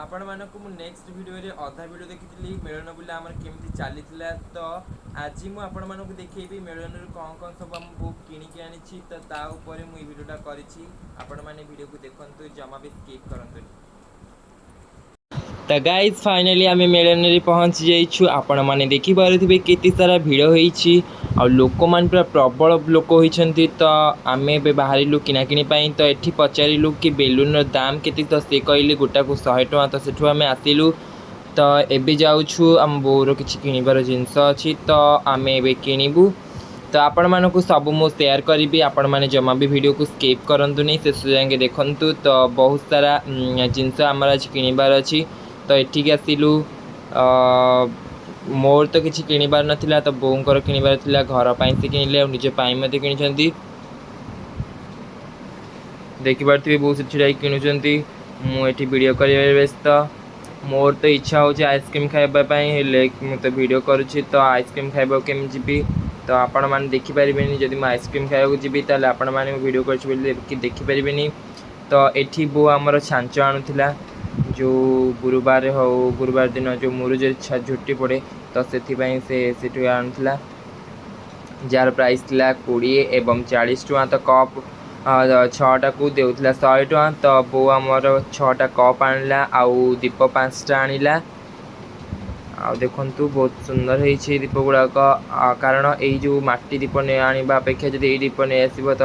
ଆପଣମାନଙ୍କୁ ମୁଁ ନେକ୍ସଟ ଭିଡ଼ିଓରେ ଅଧା ଭିଡ଼ିଓ ଦେଖିଥିଲି ମେଳନ ବୁଲା ଆମର କେମିତି ଚାଲିଥିଲା। ତ ଆଜି ମୁଁ ଆପଣମାନଙ୍କୁ ଦେଖେଇବି ମେଳନରୁ କ'ଣ କ'ଣ ସବୁ ଆମ ବୋଉ କିଣିକି ଆଣିଛି। ତ ତା ଉପରେ ମୁଁ ଏଇ ଭିଡ଼ିଓଟା କରିଛି। ଆପଣମାନେ ଭିଡ଼ିଓକୁ ଦେଖନ୍ତୁ, ଜମା ବି ସ୍କିପ୍ କରନ୍ତୁନି। ତ ଗାଇଜ୍, ଫାଇନାଲି ଆମେ ମେଳନରେ ପହଞ୍ଚି ଯାଇଛୁ। ଆପଣମାନେ ଦେଖିପାରୁଥିବେ କେତେ ସାରା ଭିଡ଼ ହେଇଛି ଆଉ ଲୋକମାନେ ପୁରା ପ୍ରବଳ ଲୋକ ହୋଇଛନ୍ତି। ତ ଆମେ ଏବେ ବାହାରିଲୁ କିଣାକିଣି ପାଇଁ। ତ ଏଠି ପଚାରିଲୁ କି ବେଲୁନର ଦାମ କେତେ, ତ ସେ କହିଲେ ଗୋଟାକୁ 100 ଟଙ୍କା। ତ ସେଠୁ ଆମେ ଆସିଲୁ। ତ ଏବେ ଯାଉଛୁ, ଆମ ବୋଉର କିଛି କିଣିବାର ଜିନିଷ ଅଛି, ତ ଆମେ ଏବେ କିଣିବୁ। ତ ଆପଣମାନଙ୍କୁ ସବୁ ମୁଁ ସେୟାର କରିବି। ଆପଣମାନେ ଜମା ବି ଭିଡ଼ିଓକୁ ସ୍କିପ୍ କରନ୍ତୁନି, ଶେଷ ଯାଏଁ ଦେଖନ୍ତୁ। ତ ବହୁତ ସାରା ଜିନିଷ ଆମର ଆଜି କିଣିବାର ଅଛି। ତ ଏଠିକି ଆସିଲୁ। ମୋର ତ କିଛି କିଣିବାର ନଥିଲା, ତ ବୋଉଙ୍କର କିଣିବାର ଥିଲା। ଘର ପାଇଁ ସେ କିଣିଲେ ଆଉ ନିଜ ପାଇଁ ମଧ୍ୟ କିଣିଛନ୍ତି। ଦେଖିପାରୁଥିବେ, ବୋଉ ସେଠି ଛିଡ଼ା ହେଇକି କିଣୁଛନ୍ତି, ମୁଁ ଏଠି ଭିଡ଼ିଓ କରିବାରେ ବ୍ୟସ୍ତ। ମୋର ତ ଇଚ୍ଛା ହେଉଛି ଆଇସ୍କ୍ରିମ୍ ଖାଇବା ପାଇଁ, ହେଲେ ମୁଁ ତ ଭିଡ଼ିଓ କରୁଛି, ତ ଆଇସ୍କ୍ରିମ୍ ଖାଇବାକୁ କେମିତି ଯିବି? ତ ଆପଣମାନେ ଦେଖିପାରିବେନି। ଯଦି ମୁଁ ଆଇସ୍କ୍ରିମ୍ ଖାଇବାକୁ ଯିବି, ତାହେଲେ ଆପଣମାନେ ମୁଁ ଭିଡ଼ିଓ କରୁଛି ବୋଲି ଦେଖିପାରିବେନି। ତ ଏଠି ବୋଉ ଆମର ଛାଞ୍ଚ ଆଣୁଥିଲା, ଯେଉଁ ଗୁରୁବାର ହଉ, ଗୁରୁବାର ଦିନ ଯେଉଁ ମୁରୁଜରେ ଝୋଟି ପଡ଼େ, ତ ସେଥିପାଇଁ ସେ ସେଠୁ ଆଣୁଥିଲା, ଯାହାର ପ୍ରାଇସ୍ ଥିଲା 20 ଏବଂ 40 ଟଙ୍କା। ତ କପ୍ ଛଅଟାକୁ ଦେଉଥିଲା 100 ଟଙ୍କା। ତ ବୋଉ ଆମର ଛଅଟା କପ୍ ଆଣିଲା ଆଉ ଦୀପ 5ଟା ଆଣିଲା। ଆଉ ଦେଖନ୍ତୁ, ବହୁତ ସୁନ୍ଦର ହେଇଛି ଏଇ ଦୀପ ଗୁଡ଼ାକ। କାରଣ ଏଇ ଯେଉଁ ମାଟି ଦୀପ ନେଇ ଆଣିବା ଅପେକ୍ଷା ଯଦି ଏଇ ଦୀପ ନେଇ ଆସିବ, ତ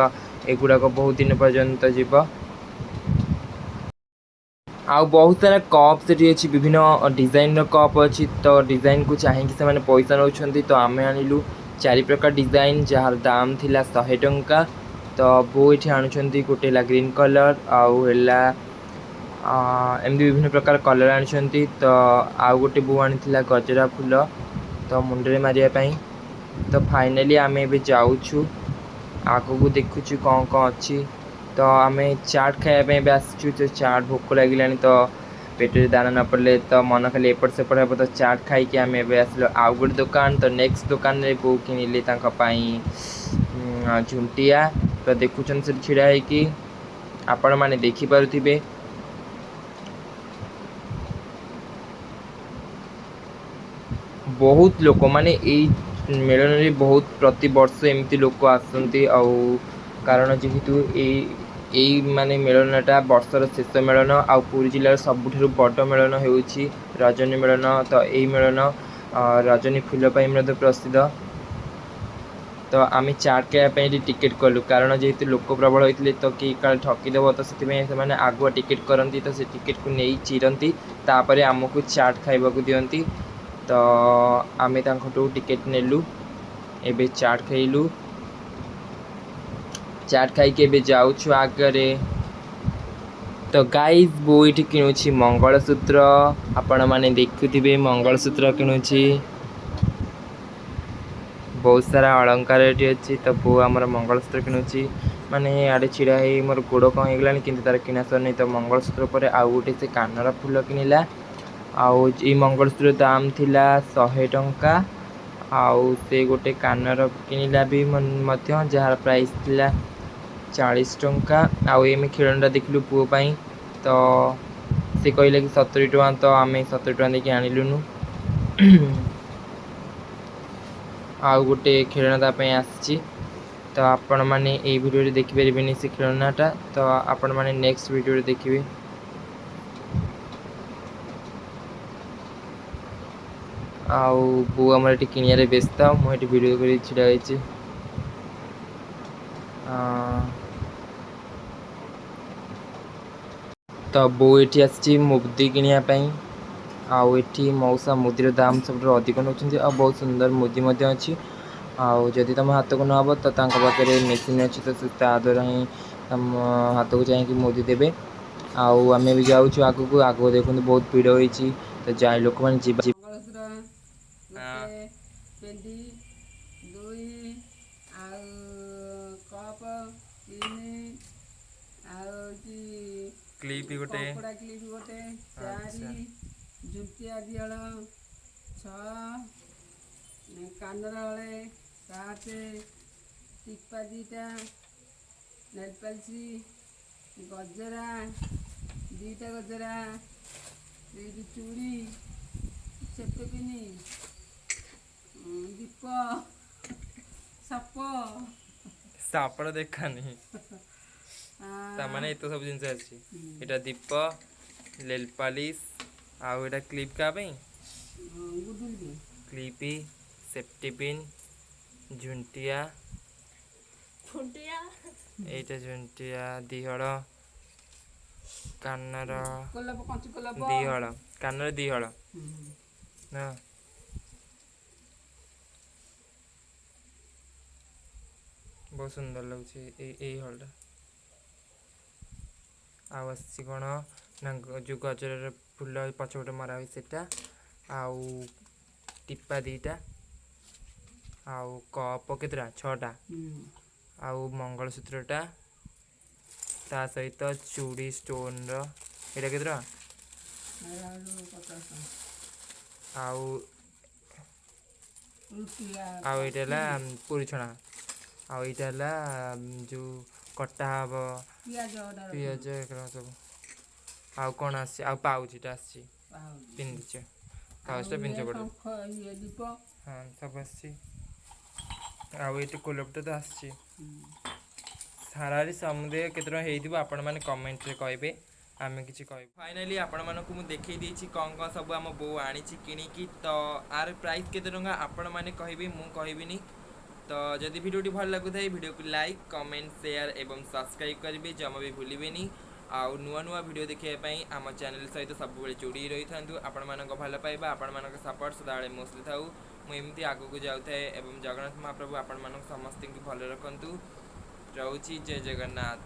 ଏଗୁଡ଼ାକ ବହୁତ ଦିନ ପର୍ଯ୍ୟନ୍ତ ଯିବ। ଆଉ ବହୁତ ସାରା କପ୍ ସେଠି ଅଛି, ବିଭିନ୍ନ ଡିଜାଇନର କପ୍ ଅଛି। ତ ଡିଜାଇନକୁ ଚାହିଁକି ସେମାନେ ପଇସା ନେଉଛନ୍ତି। ତ ଆମେ ଆଣିଲୁ ଚାରି ପ୍ରକାର ଡିଜାଇନ, ଯାହାର ଦାମ ଥିଲା 100 ଟଙ୍କା। ତ ବୋଉ ଏଠି ଆଣୁଛନ୍ତି, ଗୋଟେ ହେଲା ଗ୍ରୀନ୍ କଲର୍, ଆଉ ହେଲା ଏମିତି ବିଭିନ୍ନ ପ୍ରକାର କଲର୍ ଆଣିଛନ୍ତି। ତ ଆଉ ଗୋଟେ ବୋଉ ଆଣିଥିଲା ଗଜରା ଫୁଲ, ତ ମୁଣ୍ଡରେ ମାରିବା ପାଇଁ। ତ ଫାଇନାଲି ଆମେ ଏବେ ଯାଉଛୁ ଆଗକୁ, ଦେଖୁଛୁ କ'ଣ କ'ଣ ଅଛି। ତ ଆମେ ଚାଟ୍ ଖାଇବା ପାଇଁ ଏବେ ଆସିଛୁ। ତ ଚାଟ୍, ଭୋକ ଲାଗିଲାଣି, ତ ପେଟରେ ଦାନା ନ ପଡ଼ିଲେ ତ ମନ ଖାଲି ଏପଟ ସେପଟ ହେବ। ତ ଚାଟ୍ ଖାଇକି ଆମେ ଏବେ ଆସିଲୁ ଆଉ ଗୋଟେ ଦୋକାନ। ତ ନେକ୍ସଟ ଦୋକାନରେ ବୋଉ କିଣିଲେ ତାଙ୍କ ପାଇଁ ଝୁଣ୍ଟିଆ। ତ ଦେଖୁଛନ୍ତି ସେଠି ଛିଡ଼ା ହେଇକି, ଆପଣମାନେ ଦେଖିପାରୁଥିବେ। ବହୁତ ଲୋକମାନେ ଏଇ ମେଳନରେ, ବହୁତ ପ୍ରତିବର୍ଷ ଏମିତି ଲୋକ ଆସନ୍ତି। ଆଉ କାରଣ ଯେହେତୁ ଏଇ ଏଇ ମାନେ ମେଳନଟା ବର୍ଷର ଶେଷ ମେଳନ, ଆଉ ପୁରୀ ଜିଲ୍ଲାର ସବୁଠାରୁ ବଡ଼ ମେଳନ ହେଉଛି ରଜନୀ ମେଳନ। ତ ଏଇ ମେଳନ ରଜନୀ ଫୁଲ ପାଇଁ ମଧ୍ୟ ପ୍ରସିଦ୍ଧ। ତ ଆମେ ଚାଟ୍ ଖାଇବା ପାଇଁ ଏଠି ଟିକେଟ୍ କଲୁ, କାରଣ ଯେହେତୁ ଲୋକ ପ୍ରବଳ ହେଇଥିଲେ, ତ କିଏ କାଳେ ଠକିଦେବ, ତ ସେଥିପାଇଁ ସେମାନେ ଆଗୁଆ ଟିକେଟ୍ କରନ୍ତି। ତ ସେ ଟିକେଟ୍କୁ ନେଇ ଚିରନ୍ତି, ତାପରେ ଆମକୁ ଚାଟ୍ ଖାଇବାକୁ ଦିଅନ୍ତି। ତ ଆମେ ତାଙ୍କଠୁ ଟିକେଟ୍ ନେଲୁ, ଏବେ ଚାଟ୍ ଖାଇଲୁ। ଚାଟ୍ ଖାଇକି ଏବେ ଯାଉଛୁ ଆଗରେ। ତ ଗାଇଜ୍, ବୋଉ ଏଠି କିଣୁଛି ମଙ୍ଗଳସୂତ୍ର। ଆପଣମାନେ ଦେଖୁଥିବେ, ମଙ୍ଗଳସୂତ୍ର କିଣୁଛି। ବହୁତ ସାରା ଅଳଙ୍କାର ଏଠି ଅଛି। ତ ବୋଉ ଆମର ମଙ୍ଗଳସୂତ୍ର କିଣୁଛି। ମାନେ ଆଡ଼େ ଛିଡ଼ା ହେଇ ମୋର ଗୋଡ଼ କ'ଣ ହେଇଗଲାଣି, କିନ୍ତୁ ତାର କିଣା ସରିନି। ତ ମଙ୍ଗଳସୂତ୍ର ପରେ ଆଉ ଗୋଟେ ସେ କାନର ଫୁଲ କିଣିଲା। ଆଉ ଏଇ ମଙ୍ଗଳସୂତ୍ର ଦାମ ଥିଲା 100 ଟଙ୍କା। ଆଉ ସେ ଗୋଟେ କାନର କିଣିଲା ବି ମଧ୍ୟ, ଯାହାର ପ୍ରାଇସ୍ ଥିଲା 40 ଟଙ୍କା। ଆଉ ଏଇ ଖେଳଣାଟା ଦେଖିଲୁ ପୁଅ ପାଇଁ, ତ ସେ କହିଲେ କି 70 ଟଙ୍କା। ତ ଆମେ 70 ଟଙ୍କା ଦେଇକି ଆଣିଲୁନୁ। ଆଉ ଗୋଟେ ଖେଳଣା ତା ପାଇଁ ଆସିଛି। ତ ଆପଣମାନେ ଏଇ ଭିଡ଼ିଓରେ ଦେଖିପାରିବେନି ସେ ଖେଳଣାଟା, ତ ଆପଣମାନେ ନେକ୍ସଟ ଭିଡ଼ିଓରେ ଦେଖିବେ। ଆଉ ବୋଉ ଆମର ଏଠି କିଣିବାରେ ବ୍ୟସ୍ତ, ମୁଁ ଏଠି ଭିଡ଼ିଓ କରି ଛିଡ଼ା ହେଇଛି। ତ ବୋଉ ଏଠି ଆସିଛି ମୁଦି କିଣିବା ପାଇଁ। ଆଉ ଏଠି ମଉସା ମୁଦିର ଦାମ ସବୁଠାରୁ ଅଧିକ ନେଉଛନ୍ତି, ଆଉ ବହୁତ ସୁନ୍ଦର ମୁଦି ମଧ୍ୟ ଅଛି। ଆଉ ଯଦି ତୁମ ହାତକୁ ନ ହେବ, ତ ତାଙ୍କ ପାଖରେ ମେସିନ୍ ଅଛି, ତ ସେ ତା ଦ୍ୱାରା ହିଁ ତମ ହାତକୁ ଯାଇକି ମୁଦି ଦେବେ। ଆଉ ଆମେ ବି ଯାଉଛୁ ଆଗକୁ। ଆଗକୁ ଦେଖନ୍ତୁ, ବହୁତ ଭିଡ଼ ହେଇଛି। ତ ଯାଇ ଲୋକମାନେ ଯିବା ମଙ୍ଗଳସୂତ୍ର ଗୋଟେ, ପେଣ୍ଡି ଦୁଇ, ଆଉ କପ୍ ତିନି, ଆଉ ହେଉଛି କ୍ଲିପ୍ ଗୋଟେ। କପଡ଼ା କ୍ଲିପ୍ ଗୋଟେ, ଚାରି ଝୁଣ୍ଟିଆ ଦିହଳ, ଛଅ କାନର ହଳେ, ସାତ ଟିପା ଦୁଇଟା, ନେଲପାଲିସି, ଗଜରା ଦୁଇଟା ଗଜରା। ଏଇଠି ଚୁଡ଼ି, ସେପିନି, ଦୀପ, ସାପ। ସାପଟା ଦେଖାନି। ତାମାନେ ଏତେ ସବୁ ଜିନିଷ ଆସିଛି। ଏଇଟା ଦୀପ, ନେଲପାଲିସ୍, ଆଉ ଏଇଟା କ୍ଲିପ୍। କାହା ପାଇଁ? ଗୁଡୁଲି ପାଇଁ। କ୍ଲିପ୍, ସେଫ୍ଟି ପିନ୍, ଝୁଣ୍ଟିଆ। ଖୁଣ୍ଟିଆ। ଏଇଟା ଝୁଣ୍ଟିଆ ଦିହଳ, କାନର। କୋଲପ, କଞ୍ଚି କୋଲପ। ଦିହଳ, କାନର ଦିହଳ। ନା, ବହୁତ ସୁନ୍ଦର ଲାଗୁଛି ଏଇ ହଳଟା। ଆଉ ଆସିଛି କ'ଣ ନା ଯୋଉ ଗଜରର ଫୁଲ ପଛପଟେ ମରା ହୁଏ ସେଟା, ଆଉ ଟିପା ଦିଟା, ଆଉ କପ୍ କେତେଟା? ଛଅଟା। ଆଉ ମଙ୍ଗଳସୂତ୍ରଟା, ତା ସହିତ ଚୁଡ଼ି ଷ୍ଟୋନ୍ର। ଏଇଟା କେତେ ଟଙ୍କା? ଏଇଟା 50 ଟଙ୍କା। ଆଉ ରୁଟି। ଆଉ ଏଇଟା ହେଲା ପୁରୀ ଛଣା, ଆଉ ଏଇଟା ହେଲା ଯୋଉ କଟା ହବ। ପିଆଜ। ପିଆଜ, ଏଗୁଡ଼ା ସବୁ। ଆଉ କ'ଣ ଆସିଛି? ଆଉ ପାଉଚିଟା ଆସିଛି। ପିନ୍ଧିଛ ପାଉଚଟା, ପିନ୍ଧିଛ ପଟେ। ଶଙ୍ଖ, ଇଏ ଦୀପ। ହଁ, ସବୁ ଆସିଛି। ଆଉ ଏଇଠି କୋଲପଟା ତ ଆସିଛି। ସାରାରି ସମୁଦାୟ କେତେ ଟଙ୍କା ହେଇଥିବ, ଆପଣମାନେ କମେଣ୍ଟରେ କହିବେ, ଆମେ କିଛି କହିବୁ। ଫାଇନାଲି ଆପଣମାନଙ୍କୁ ମୁଁ ଦେଖେଇ ଦେଇଛି କ'ଣ କ'ଣ ସବୁ ଆମ ବୋଉ ଆଣିଛି କିଣିକି। ତ ଆର ପ୍ରାଇସ୍ କେତେ ଟଙ୍କା ଆପଣମାନେ କହିବେ, ମୁଁ କହିବିନି। ତ ଯଦି ଭିଡ଼ିଓଟି ଭଲ ଲାଗୁଥାଏ, ଭିଡ଼ିଓକୁ ଲାଇକ୍, କମେଣ୍ଟ, ସେୟାର ଏବଂ ସବସ୍କ୍ରାଇବ୍ କରିବେ, ଜମା ବି ଭୁଲିବେନି। ଆଉ ନୂଆ ନୂଆ ଭିଡ଼ିଓ ଦେଖିବା ପାଇଁ ଆମ ଚ୍ୟାନେଲ୍ ସହିତ ସବୁବେଳେ ଯୋଡ଼ି ରହିଥାନ୍ତୁ। ଆପଣମାନଙ୍କ ଭଲ ପାଇବା, ଆପଣମାନଙ୍କ ସପୋର୍ଟ ସଦାବେଳେ ମୋ ସହିତ ଥାଉ, ମୁଁ ଏମିତି ଆଗକୁ ଯାଉଥାଏ ଏବଂ ଜଗନ୍ନାଥ ମହାପ୍ରଭୁ ଆପଣମାନଙ୍କୁ ସମସ୍ତଙ୍କୁ ଭଲ ରଖନ୍ତୁ। ରହୁଛି, ଜୟ ଜଗନ୍ନାଥ।